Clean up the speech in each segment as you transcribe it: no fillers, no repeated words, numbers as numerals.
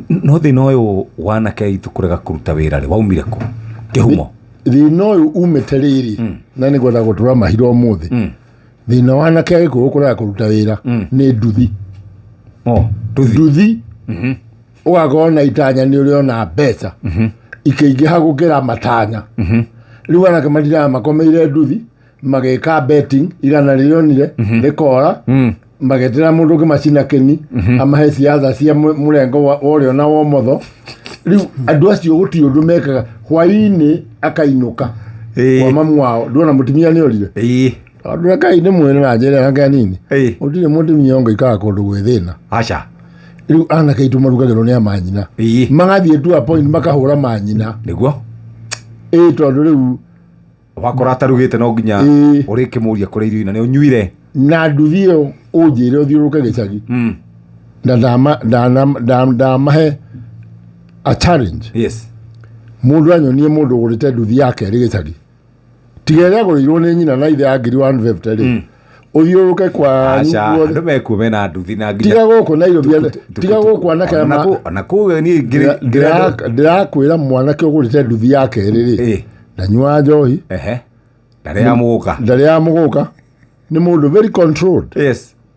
No thĩna ũyũ wanake aitũ kũrega kũruta wĩra rĩ, waumire kũ kĩhumo? Thĩna ũyũ umĩte rĩrĩ, na nĩ ngwenda gũtũra mahira ũmũthĩ. Thĩna wa anake a Gĩkũyũ kũrega kũruta wĩra nĩ nduthi. O nduthi. Nduthi, ũgakorwo na itanya nĩ ũrĩona mbeca ikĩingĩha gũkĩra matanya. Rĩu anake matindaga makomeire nduthi magĩka betting, 100 rĩonire rĩkora, magetera mũndũ ũngĩ macina kĩni amahe ciatha cia mũrengo wa ũrĩo na wa ũmotho. Rĩu andũ acio gũtirĩ ũndũ mekaga. Hwainĩ akainũka kwa mamu wao, ndona mũtumia nĩ orire. Tondũ rekai nĩ mwĩre na njĩra yake nini, gũtirĩ mũtumia ũngĩikara kũndũ gwĩ thĩna. Aca. Rĩu anake aitũ marugagĩrwo nĩ amanyina, magathiĩ to a point makahũra manyina. Ĩĩ, tondũ rĩu Wakora atarugĩte, no nginya ũrĩkĩmũria kũrĩa irio ina nĩ ũnyuire. Na nduthi ĩyo, ũnjĩre ũthiũrũrũke gĩcagi na ndamahe a challenge. Mũndũ anyonie mũndũ ũgũrĩte nduthi ya kerĩ gĩcagi, tiga ĩrĩa agũrĩirwo nĩ nyina na ithe ya ngiri 150 rĩ, ũthiũrũrũke kwanyu Aca. guothe. Andũ mekuo mena nduthi na nginya Tiga gũkũ Nairobi, tiga gũkũ anake ona kũu niĩ ngĩrĩ Ndĩrakwĩra, mwanake ũgũrĩte nduthi ya kerĩ rĩ, ndanyuaga njohi. Ndarĩ ya mũgũka. Ndarĩ ya mũgũka, nĩ mũndũ very controlled.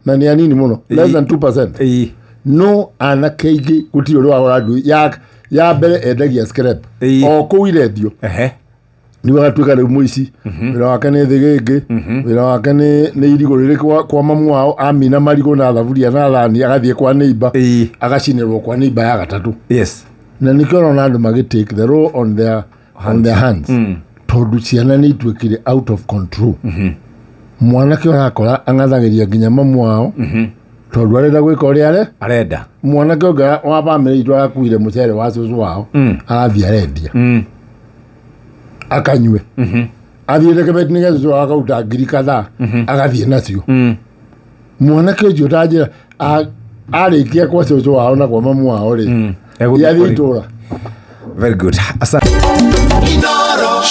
Na nĩ anini mũno, less than 2%. No anake aingĩ gũtirĩ ũrĩ wagũra nduthi ya mbere, endagia scrap o kũu irendio. Rĩu agatuĩka rĩu mũici, wĩra wake nĩ thĩgĩngĩ, wĩra wake nĩ irigũ rĩrĩ kwa mamu wao, amina marigũ na thaburia na thani, agathiĩ kwa neighbor, agacinĩrwo kwa neighbor ya gatatũ. Na nĩkĩo ũrona andũ magĩ take the law on their hands, tondũ ciana nĩ ituĩkire out of control. Mwanake ũrakora ang'athagĩria nginya mamu wao tondũ arenda gwĩka ũrĩa are Arenda. Mwanake ũngĩ wa bamĩrĩ itũ arakuire mũcere wa cũcũ wao, arathiĩ arendia akanyue, athiĩte kĩbeti-inĩ gĩa cũcũ wao akauta ngiri kadhaa, agathiĩ nacio. Mwanake ũcio tanjĩra, arĩkia kwa cũcũ wao na kwa mamu wao rĩ, Egũthiĩ athiĩ kũrĩ- itũra. Very good, asante.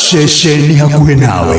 Ceceni hakuhĩ nawe.